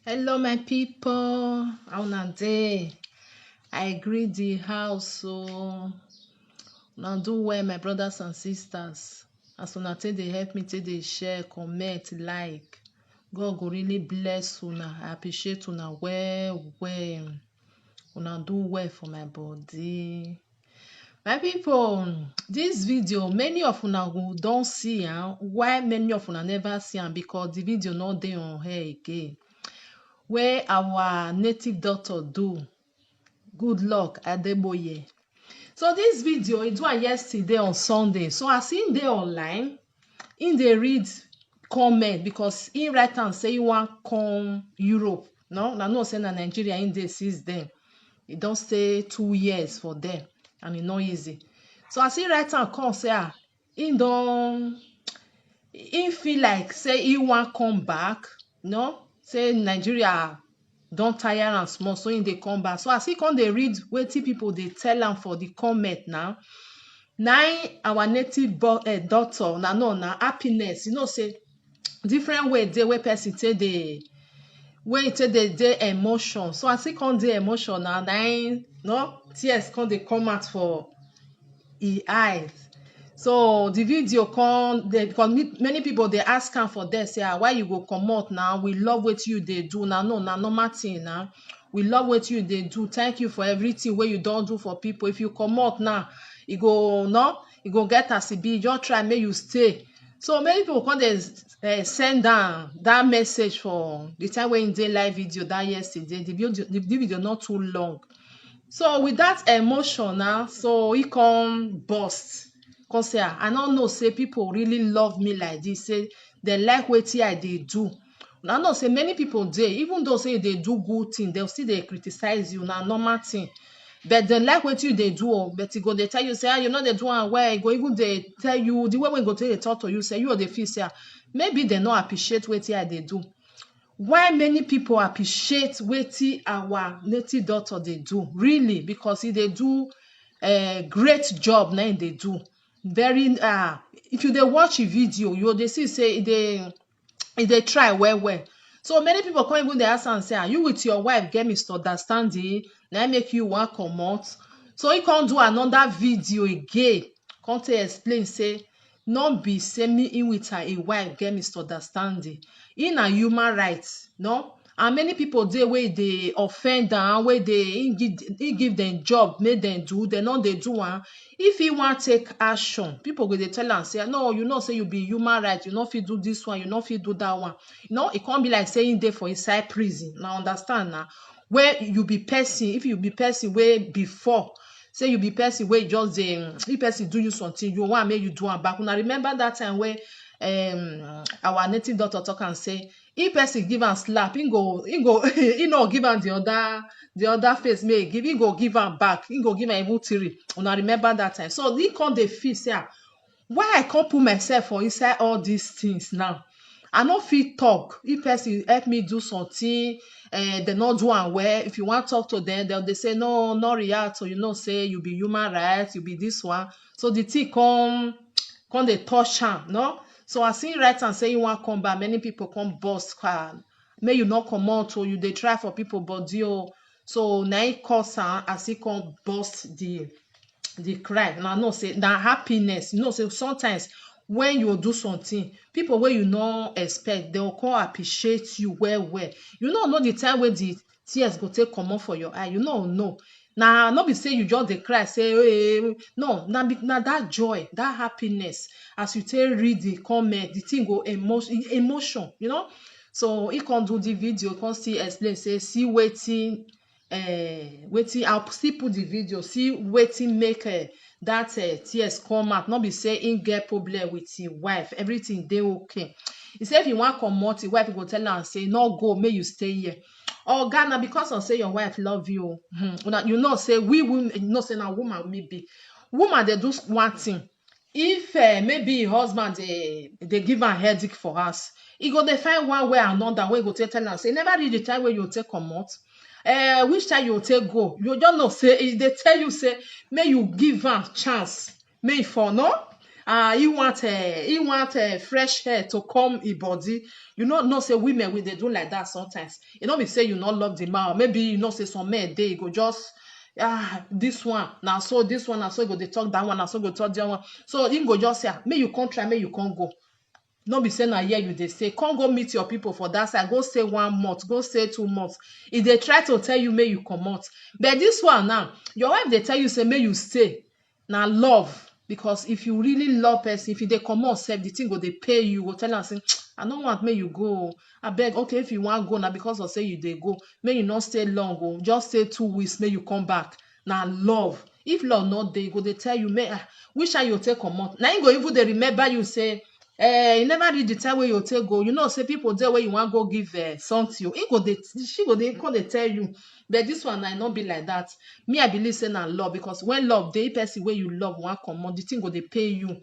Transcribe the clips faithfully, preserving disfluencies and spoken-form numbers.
Hello, my people. How una dey? I greet the house. So, una do well, my brothers and sisters. As una take dey help me, take dey share, comment, like. God go really bless una. I appreciate una well, well. Una do well for my body. My people, this video, many of una go don see am. Why many of una never see am? Because the video no dey on air again. Where our native doctor do, Good Luck Adeboye. So this video, e do am yesterday on Sunday. So as e dey online, e dey read comment because e write am say e wan come Europe. No, una know say na Nigeria e dey since then. E don stay two years for there and e no easy. So as e write am come say, ah, e don, e feel like say e wan come back, no? Say Nigeria don tire am small, so e dey come back. So as e come dey read wetin people dey tell am for the comment now, na im our native bo-, eh, doctor, una know na Happiness. You know say different way dey wey person take dey, wey e take dey dey emotion. So as e come dey emotion now, na im, no, tears come dey come out for e eyes. So the video come dey, because me-, many people dey ask am for there say, ah, why you go comot now? We love wetin you dey do. Na no, na normal thing na. We love wetin you dey do. Thank you for everything wey you don do for people. If you comot now, e go, no, e go get as e be. Just try make you stay. So many people come dey, eh, send am that message for the time wey e dey live video that yesterday. The video, the video not too long. So with that emotion now, so e come burst. Come say, ah, I no know say people really love me like this. Say they like wetin I dey do. Una know say many people dey, even though say you dey do good thing, dem still dey criticize you. Na normal thing. But dem like wetin you dey do o, but e go dey tell you say, ah, you no dey do am well. E go even dey tell you, the way wey e go take dey talk to you, say you go dey feel say, ah, maybe dem no appreciate wetin I dey do. Why many people appreciate wetin our native doctor dey do, really, because e dey do a great job na im dey do. Very, ah, if you dey watch e video, you go dey see say e dey, e dey try well well. So many people come even dey ask am say, ah, you with your wife get misunderstanding, na im make you wan comot? So e come do another video again, come take explain say no be say me, im with her, im wife get misunderstanding. E na human rights, no? And many people dey wey dey offend am, wey dey, e give, e give dem job make dem do, dem no dey do am. If e wan take action, people go dey tell am say, no, you know say you be human right, you no fit do this one, you no fit do that one. You know, e come be like say e dey for inside prison. Una understand na? Where you be person, if you be person wey before, say you be person wey just dey, if person do you something, you want make you do am back. Una remember that time wey, um, our native doctor talk am say, if person give am slap, he go, he go, he no give am the other, the other face make he give, he go give am back, he go give am even three. Una remember that time? So he come dey feel say, ah, why I come put myself for inside all these things now? I no fit talk. If person help me do something, eh, they no do am well. If you wan talk to them, dem dey say, no, no react. So you know say you be human rights, you be this one. So the thing come, come dey touch am, no? So as he write am say he wan come back, many people come burst car. Make you no comot o, you dey try for people body o. So na he cause am as he come burst the, the cry. Una know say na happiness. You know say sometimes when you do something, people wey you no expect, they will come appreciate you well well. You no know the time wey the tears go take comot for your eye. You no know. Na no be say you just dey cry say, hey, no, na be, na that joy, that happiness, as you take read the comment, the thing go emotion, emotion, you know. So he come do the video, come still explain say, see wetin, eh, wetin, I'll still put the video, see wetin make, eh, that, eh, tears come out. No be say he get problem with him wife, everything dey okay. He say if he wan comot, him wife go tell am say, no go, make you stay here. Oga, na because of say your wife love you. Hmm. Una, you know say we women, you know say na woman we be. Woman dey do s-, one thing. If, eh, maybe him husband dey, dey give am headache for house, he go dey find one way or another wey go take tell am say, never reach the time wey you take comot. Eh, which time you take go? You just know say he dey tell you say make you give am chance, make e for no. Ah, he want, eh, he want, eh, fresh hair to comb him body. You know, know say women, we dey do like that sometimes. You know, be say you not love the man, or maybe you know say some men, they go just, ah, this one, now so this one, now so go dey talk that one, now so go talk that one. So he go just say, "Ah, may you come try, may you come go." No be say na here you dey stay. Come go meet your people for that side. Go stay one month, go stay two months. If they try to tell you, may you comot. But this one now, your wife dey tell you say may you stay. Na love. Because if you really love person, if you dey comot sef, the thing go dey pay you. Go tell am say, "I no want make you go o. Abeg, okay, if you wan go, na because of say you dey go. Make you no stay long o. Just stay two weeks, make you come back." Na love. If love no dey, e go dey tell you, "May, ah, which side you take comot?" Na him go even dey remember you say, eh, you never reach the time wey you take go. You know say people dey wey you wan go give, eh, something. He go dey, she go dey come dey tell you. But this one, I no be like that. Me, I believe say na love, because when love dey, person wey you love wan comot, the thing go dey pay you.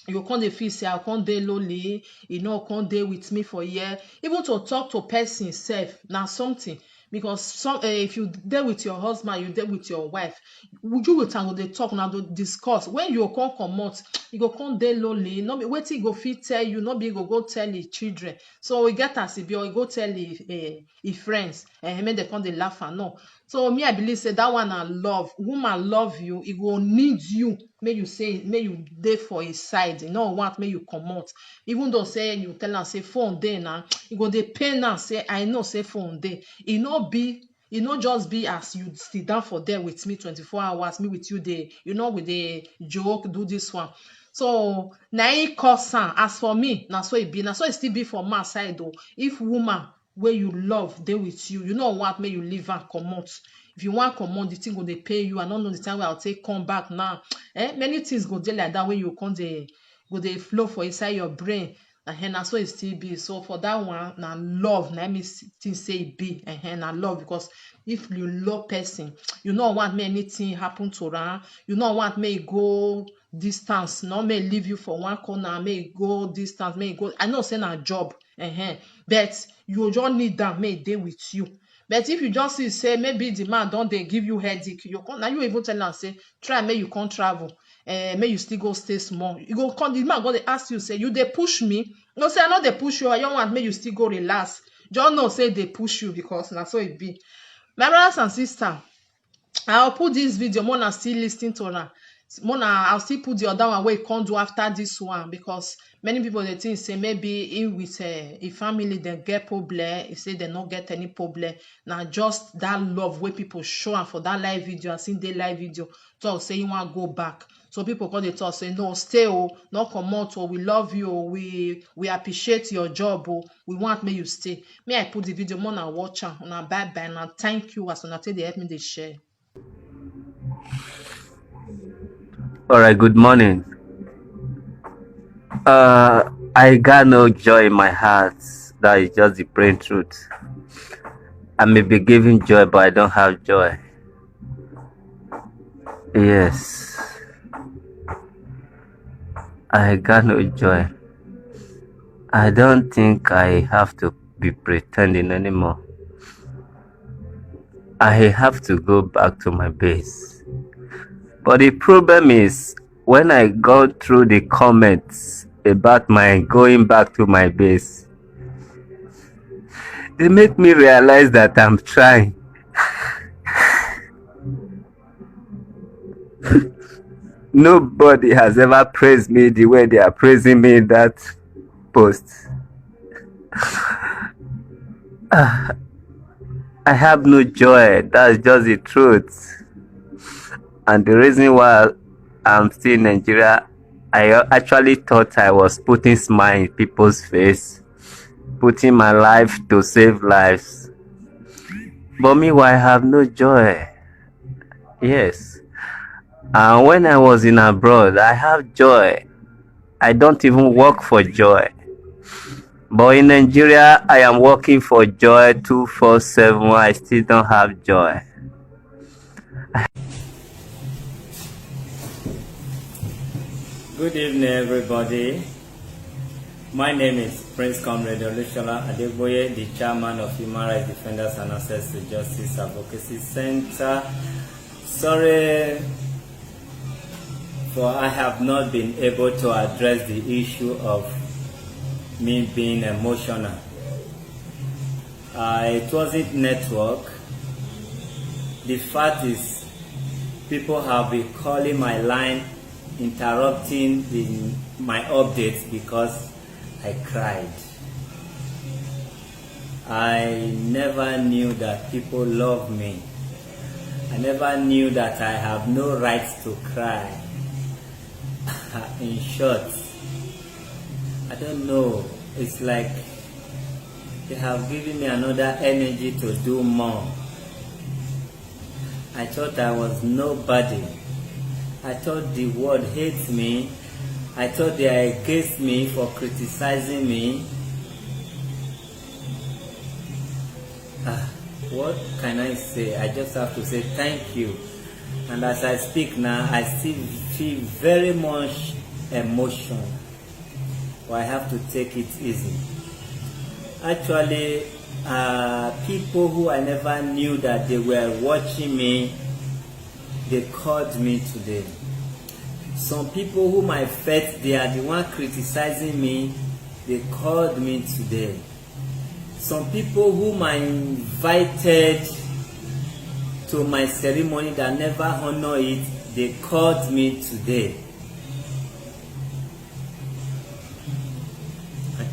You go come dey feel say, "I come dey lonely, you know, come dey with me for here." Even to talk to person sef na something, because some, eh, if you dey with your husband, you dey with your wife, you with am go dey talk, una go discuss. When you come comot, you go come dey lonely. No be wetin you go fit tell you, no be you go go tell the children. So we get as e be, or you go tell the, eh, e friends, eh, make dem come dey laugh and no. So me, I believe say that one na love. Woman love you, e go need you. Make you say, make you dey for his side. E no want make you comot. Even though say you tell am say phone dey now, e go dey pain am say, "I know say phone dey." E no be, e no just be as you sit down for there with me twenty-four hours, me with you dey, you know, we dey joke, do this one. So na e cause am. As for me, na so e be. Na so e still be for man side o. If woman wey you love dey with you, you no want make you leave am comot. If you wan comot, the thing go dey pay you. I no know the time wey I go take come back now. Eh, many things go dey like that wey you come dey, go dey flow for inside your brain. Ehen, na so e still be. So for that one, na love, na me s-, think say e be. Ehen, na love, because if you love person, you no want make anything happen to am. You no want make e go distance, no make e leave you for one corner, make e go distance, make e go. I know say na job, ehen, but you just need am make e dey with you. But if you just see say maybe the man don dey give you headache, you come, na you even tell am say, "Try make you come travel, eh, make you still go stay small." You go come, the man go dey ask you say, "You dey push me?" You go say, "I no dey push you, I just want make you still go relax." Just know say e dey push you, because na so e be. My brothers and sisters, I'll put this video, make una still listen to una. Make una, I'll still put the other one wey e come do after this one, because many people dey think say maybe he with, eh, his family dem get problem. He say dem no get any problem. Na just that love wey people show am for that live video. I see the live video talk say he wan go back. So people come dey talk say, "No, stay o, no comot o. We love you o. We, we appreciate your job o. We want make you stay." Me, I put the video, make una watch am. Una bye bye. Una thank you as una take dey help me dey share. All right, good morning. Uh, I got no joy in my heart. That is just the plain truth. I may be given joy, but I don't have joy. Yes. I got no joy. I don't think I have to be pretending anymore. I have to go back to my base. But the problem is, when I go through the comments about my going back to my base, they make me realize that I'm trying. Nobody has ever praised me the way they are praising me in that post. Ah, I have no joy. That's just the truth. And the reason why I'm still in Nigeria, I actually thought I was putting smile in people's face, putting my life to save lives. But meanwhile, I have no joy. Yes. And when I was in abroad, I have joy. I don't even work for joy. But in Nigeria, I am working for joy two four seven. I still don't have joy. Good evening, everybody. My name is Prince Comrade Olushola Adegboye, the chairman of Human Rights Defenders and Access to Justice Advocacy Center. Sorry For I have not been able to address the issue of me being emotional. Uh, it wasn't network. The fact is, people have been calling my line, interrupting the, my updates because I cried. I never knew that people love me. I never knew that I have no right to cry. In short, I don't know. It's like they have given me another energy to do more. I thought I was nobody. I thought the world hates me. I thought they are against me for criticizing me. Ah, what can I say? I just have to say thank you. And as I speak now, I still feel very much emotion. But I have to take it easy. Actually, uh, people who I never knew that they were watching me, they called me today. Some people whom I felt they are the one criticizing me, they called me today. Some people whom I invited to my ceremony that never honor it, they called me today.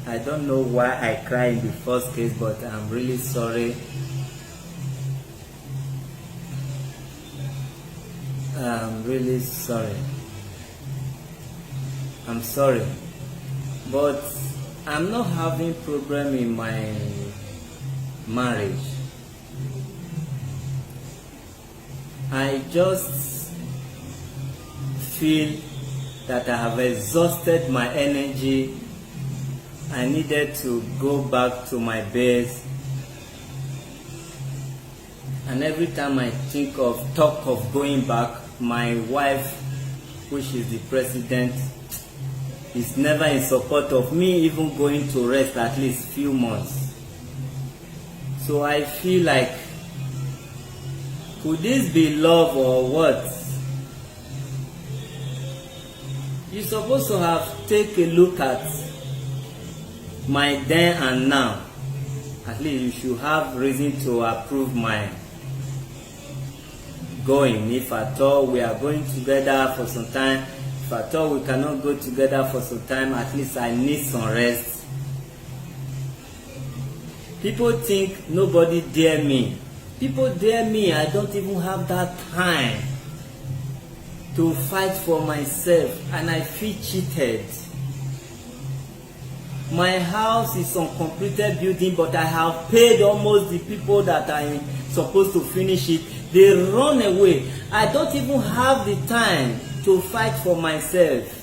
I, I don't know why I cry in the first case, but I'm really sorry. I'm really sorry. I'm sorry. But I'm not having problem in my marriage. I just feel that I have exhausted my energy. I needed to go back to my base. And every time I think of talk of going back, my wife, which is the president, is never in support of me even going to rest at least few months. So I feel like, could this be love or what? You supposed to have take a look at my then and now. At least you should have reason to approve my going. If at all we are going together for some time, if at all we cannot go together for some time, at least I need some rest. People think nobody dare me. People dare me. I don't even have that time to fight for myself, and I feel cheated. My house is uncompleted building, but I have paid almost the people that I supposed to finish it. They run away. I don't even have the time to fight for myself.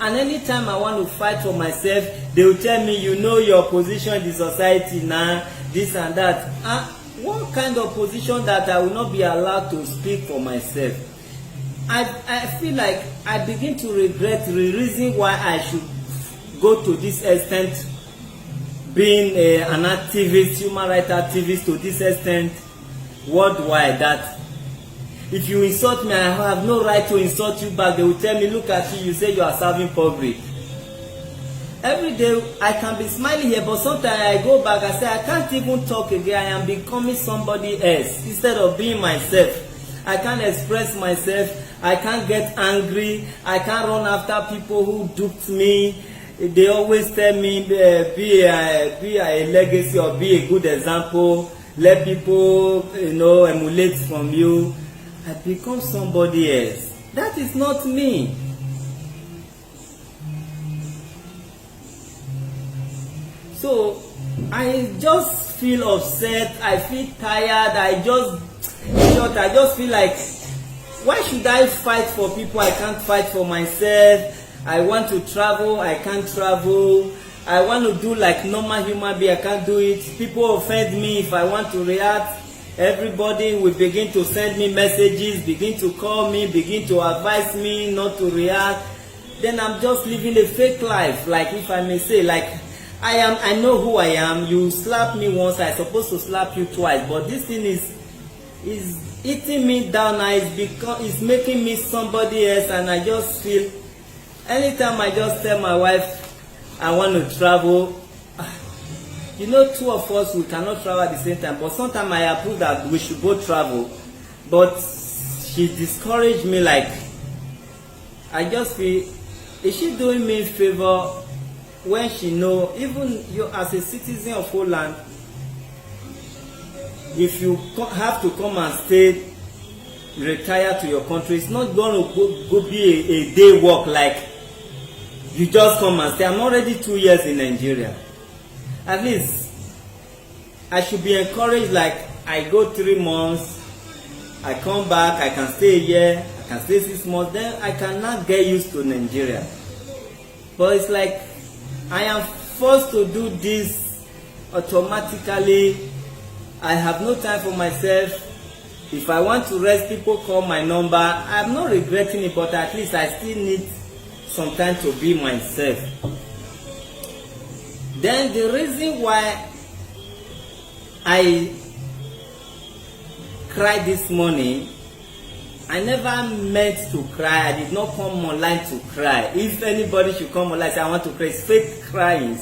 And anytime I want to fight for myself, they will tell me, "You know your position in the society now, this and that." Ah, what kind of position that I will not be allowed to speak for myself? I, I feel like I begin to regret the reason why I should go to this extent, being a, an activist, human rights activist to this extent worldwide, that if you insult me, I have no right to insult you back. They will tell me, "Look at you, you say you are serving public." Every day I can be smiling here, but sometimes I go back, I say, "I can't even talk again. I am becoming somebody else instead of being myself. I can't express myself. I can't get angry. I can't run after people who duped me." They always tell me, uh, "Be a, be a legacy or be a good example. Let people, you know, emulate from you." I become somebody else. That is not me. So I just feel upset. I feel tired. I just, in short, I just feel like, why should I fight for people? I can't fight for myself. I want to travel. I can't travel. I want to do like normal human being. I can't do it. People offend me. If I want to react, everybody will begin to send me messages, begin to call me, begin to advise me not to react. Then I'm just living a fake life, like, if I may say, like, I am, I know who I am. You slap me once, I supposed to slap you twice. But this thing is, It's eating me down and it's become it's making me somebody else, and I just feel anytime I just tell my wife I want to travel, you know, two of us, we cannot travel at the same time, but sometimes I approve that we should both travel, but she discouraged me, like, I just feel, is she doing me favor when she know, even you as a citizen of Holland, if you co- have to come and stay, retire to your country, it's not going to go, go be a, a day work, like, you just come and stay. I'm already two years in Nigeria. At least I should be encouraged, like, I go three months, I come back, I can stay a year, I can stay six months, then I can now get used to Nigeria. But it's like I am forced to do this automatically. I have no time for myself. If I want to rest, people call my number. I'm not regretting it, but at least I still need some time to be myself. Then the reason why I cried this morning, I never meant to cry. I did not come online to cry. If anybody should come online say I want to cry, it's fake crying.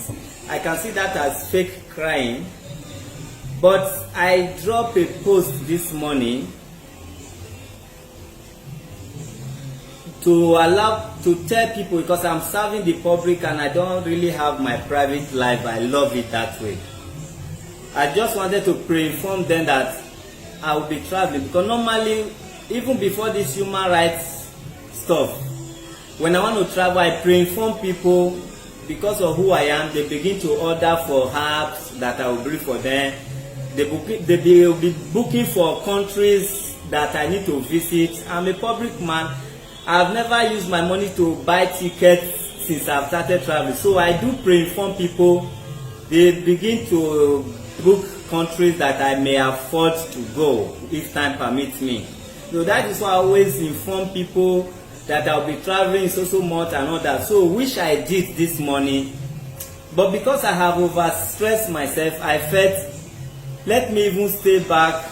I can see that as fake crying. But I dropped a post this morning to allow to tell people, because I'm serving the public and I don't really have my private life. I love it that way. I just wanted to pre-inform them that I will be traveling, because normally, even before this human rights stuff, when I want to travel, I pre-inform people because of who I am. They begin to order for herbs that I will bring for them. They book, they be, will be booking for countries that I need to visit. I'm a public man. I've never used my money to buy tickets since I've started traveling. So I do pre-inform people. They begin to book countries that I may afford to go if time permits me. So that is why I always inform people that I'll be traveling so so month and all that. So which I did this morning. But because I have overstressed myself, I felt, let me even stay back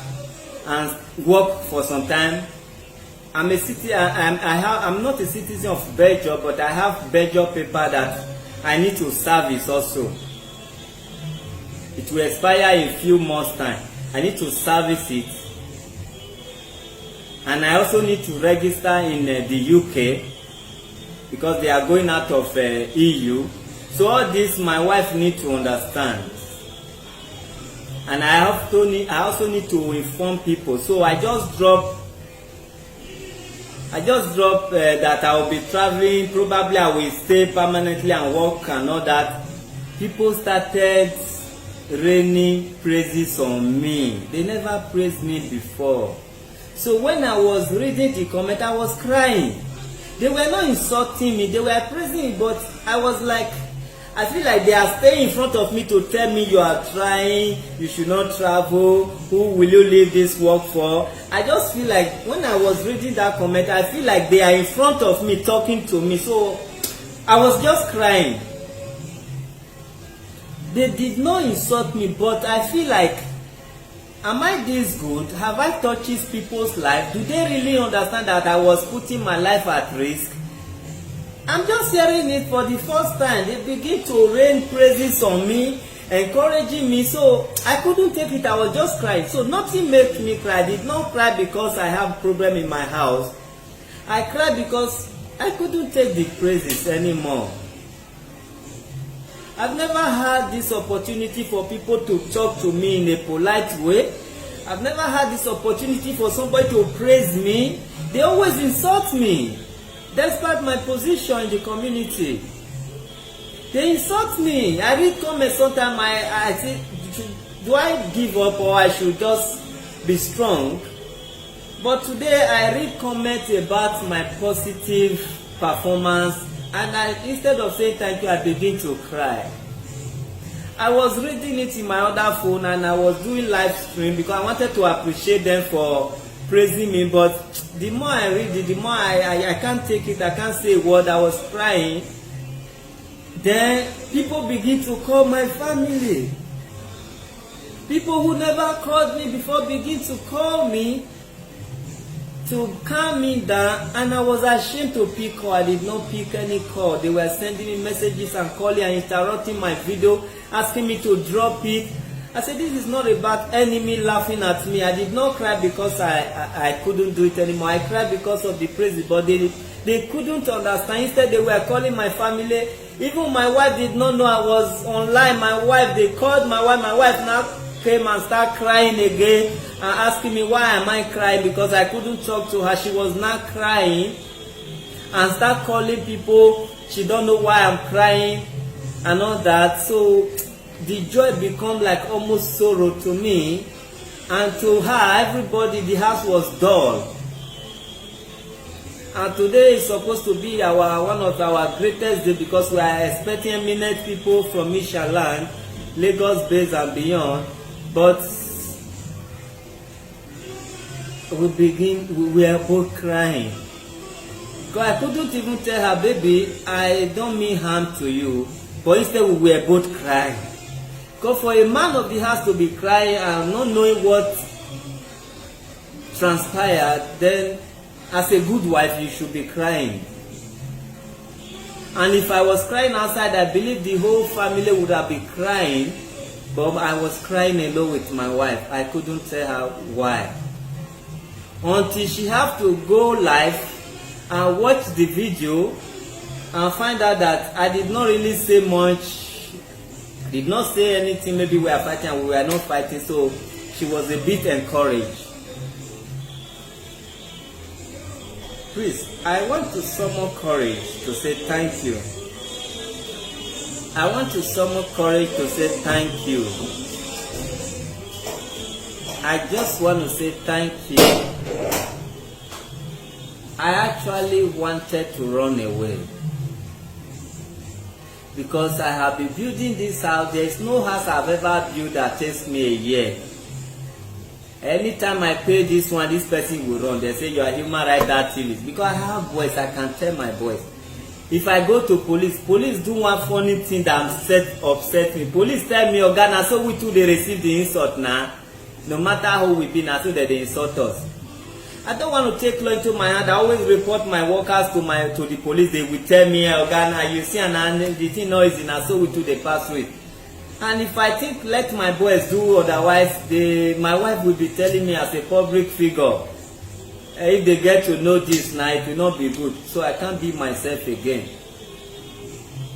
and work for some time. I'm a city. I, I'm, I have. I'm not a citizen of Belgium, but I have Belgium paper that I need to service also. It will expire in few months' time. I need to service it, and I also need to register in uh, the U K because they are going out of uh, E U. So all this, my wife need to understand, and I have to need, I also need to inform people. So I just drop I just dropped uh, that I will be traveling. Probably I will stay permanently and work and all that. People started raining praises on me. They never praised me before. So when I was reading the comment, I was crying. They were not insulting me, they were praising me, but I was like, I feel like they are staying in front of me to tell me you are trying, you should not travel, who will you leave this work for? I just feel like when I was reading that comment, I feel like they are in front of me talking to me. So I was just crying. They did not insult me, but I feel like, am I this good? Have I touched people's life? Do they really understand that I was putting my life at risk? I'm just hearing it for the first time. They begin to rain praises on me, encouraging me. So I couldn't take it. I was just crying. So nothing made me cry. I did not cry because I have problem in my house. I cried because I couldn't take the praises anymore. I've never had this opportunity for people to talk to me in a polite way. I've never had this opportunity for somebody to praise me. They always insult me, despite my position in the community. They insult me. I read comments sometimes. I, I say, do I give up or I should just be strong? But today I read comments about my positive performance, and I, instead of saying thank you, I begin to cry. I was reading it in my other phone and I was doing live stream because I wanted to appreciate them for praising me. But the more I read it, the more I, I, I can't take it. I can't say a word. I was crying. Then people begin to call my family. People who never called me before begin to call me to calm me down, and I was ashamed to pick call. I did not pick any call. They were sending me messages and calling and interrupting my video, asking me to drop it. I said, "This is not about enemy laughing at me." I did not cry because I, I, I couldn't do it anymore. I cried because of the praises, but they, they couldn't understand. Instead, they were calling my family. Even my wife did not know I was online. My wife, they called my wife. My wife now came and start crying again and asking me, "Why am I crying?" Because I couldn't talk to her. She was not crying and start calling people. She don't know why I'm crying and all that. So the joy become like almost sorrow to me, and to her, everybody, the house was dull. And today is supposed to be our, one of our greatest day, because we are expecting eminent people from Isha land, Lagos base and beyond. But we begin, we were both crying. God, I couldn't even tell her, "Baby, I don't mean harm to you." But instead, we were both crying. God, for a man of the house to be crying and not knowing what transpired, then as a good wife, you should be crying. And if I was crying outside, I believe the whole family would have been crying, but I was crying alone with my wife. I couldn't tell her why. Until she have to go live and watch the video and find out that I did not really say much, did not say anything. Maybe we are fighting and we were not fighting, so she was a bit encouraged. Please, I want to summon courage to say thank you. I want to summon courage to say thank you. I just want to say thank you. I actually wanted to run away because I have been building this house. There is no house I've ever built that takes me a year. Anytime I pay this one, this person will run. They say, "You are human right, that thing is." Because I have boys, I can tell my boys. If I go to police, police do one funny thing that upset, upset me. Police tell me, "Oga, na so we too dey receive the insult na. No matter how we be, na so dem dey insult us." I don't want to take law into my hand. I always report my workers to my, to the police. They will tell me, "Oga, na you see, and the thing no easy, na so we too dey pass through it." And if I think let my boys do otherwise, they, my wife will be telling me as a public figure, eh, if they get to know this now, it will not be good. So I can't be myself again.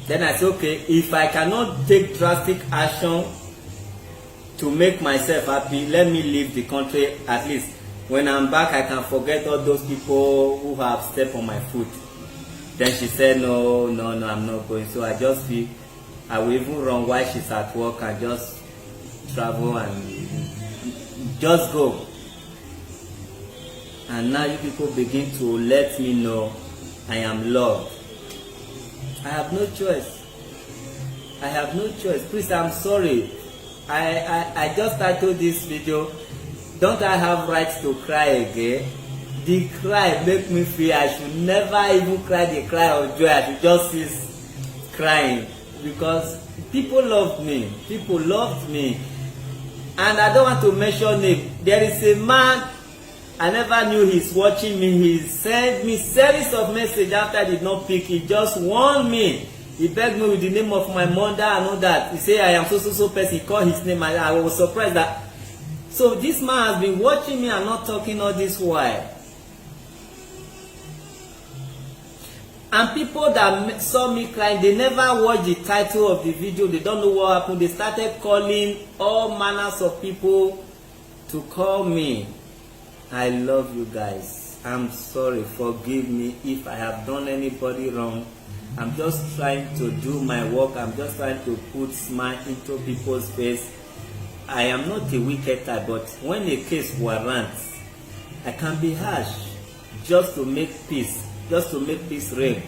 Then I say, "Okay, if I cannot take drastic action to make myself happy, let me leave the country. At least when I'm back, I can forget all those people who have stepped on my foot." Then she said, "No, no, no, I'm not going." So I just feel I will even run while she's at work and just travel and just go. And now you people begin to let me know I am loved. I have no choice. I have no choice. Please, I'm sorry. I, I, I just titled this video, "Don't I have rights to cry again?" The cry make me feel I should never even cry the cry of joy. I should just cease crying because people loved me. People loved me. And I don't want to mention name. There is a man I never knew he's watching me. He sent me series of messages after I did not pick. He just warned me. He begged me with the name of my mother and all that. He said, "I am so, so, so person." He called his name. I, I was surprised that. So this man has been watching me and not talking all this while. And people that m-, saw me crying, they never watched the title of the video. They don't know what happened. They started calling all manners of people to call me. I love you guys. I'm sorry. Forgive me if I have done anybody wrong. I'm just trying to do my work. I'm just trying to put smile into people's face. I am not a wicked type, but when a case warrants, I can be harsh just to make peace, just to make peace reign.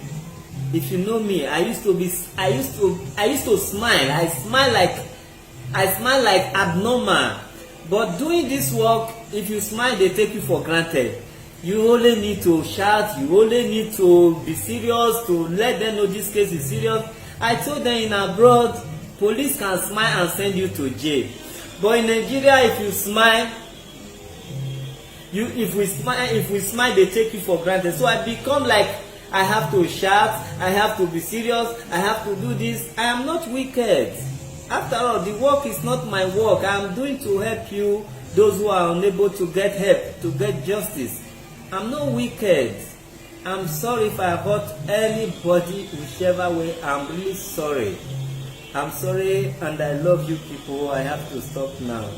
If you know me, I used to be, I used to, I used to smile. I smile like, I smile like abnormal. But doing this work, if you smile, they take you for granted. You only need to shout, you only need to be serious to let them know this case is serious. I told them in abroad, police can smile and send you to jail. But in Nigeria, if you smile, you if we smile if we smile, they take you for granted. So I become like, I have to shout, I have to be serious, I have to do this. I am not wicked. After all, the work is not my work. I am doing to help you, those who are unable to get help, to get justice. I'm not wicked. I'm sorry if I hurt anybody, whichever way. I'm really sorry. I'm sorry, and I love you people. I have to stop now.